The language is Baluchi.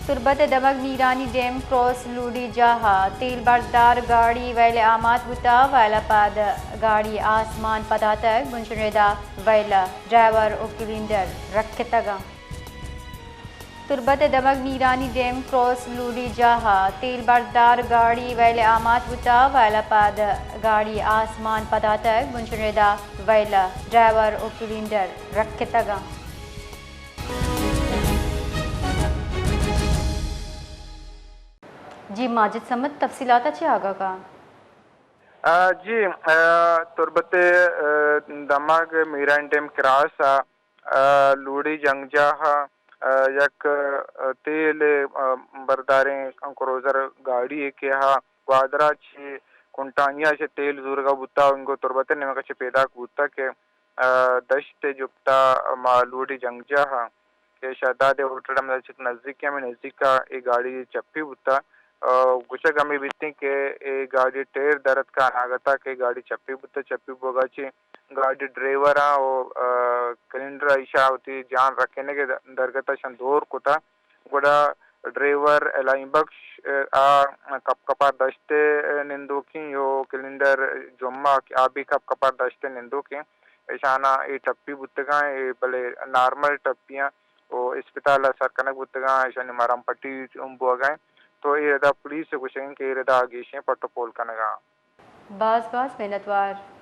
تربت ءِ دمگ میرانی ڈیم کراس لوڑی جاہ ءَ تیل بردار گاڑی ویل ءَ آمات بوتگ، ویل ءَ پد گاڑی آسمان پداتگ، بنجن ردا ویل ءَ ڈرائیور ءُ کلینڈر رکتگ اَنت۔ تربت ءِ دمگ میرانی ڈیم کراس لوڑی جاہ ءَ تیل بردار گاڑی ویل ءَ آمات بوتگ، ویل ءَ پد گاڑی آسمان پداتگ، بنجن ردا ویل ءَ ڈرائیور ءُ کلینڈر رکتگ اَنت۔ جی ماجد صمد، تفصیلات ءَ چہ آگاہ کن۔ آ، جی، آ، تربت ءِ، آ، دمگ میران ڈیم کراس ءَ، آ، لوڑی جنگجاہ ءَ، آ، یک، آ، تیل، آ، برداریں کروزر گاڑی یے کہ آ گوادر ءَ چہ کنٹانی ءَ چہ تیل زورگ ءَ بوتگ، انگو تربت ءِ نیمگ ءَ چہ پیداک بوتگ کہ، آ، دشت ءِ جپت ءَ ما لوڑی جنگجاہ ءَ کہ شہداد ءِ ہوٹل ءِ ہمدا چک نزیک ءَ، ہمے نزیک ءَ اے گاڑی چپی بوتگ۔ آ، گوشگ ہمے بیتیں کہ اے گاڑی ٹیر در اتکگ، اناگت ءَ کہ اے گاڑی چپی بوتگ، چپی بوگ ءَ چہ گاڑی ڈرائیور ءَ ءُ، آ، کلینڈر ءَ ایشاں وتی جان رکینگ ءِ درگت ءَ اشاں دور کتگ۔ گڑا ڈرائیور الہی بخش، آ، کپ کپار دشت ءِ نندوکیں ءُ کلینڈر جمعہ کہ آ بھی کپ کپار دشت ءِ نندوکیں۔ اشاناں اے ٹپی بوتگاں، اے بلے نارمل ٹپیاں ءُ اسپتال ءَ سر کنگ بوتگاں، اشانی مرم پٹی بوگا اِنت۔ تو اے ردا پولیس ءِ گوشگ اِنت کہ اے ردا گیشیں پٹ ءُ پول کنگا اَنت۔ باز باز منتوار۔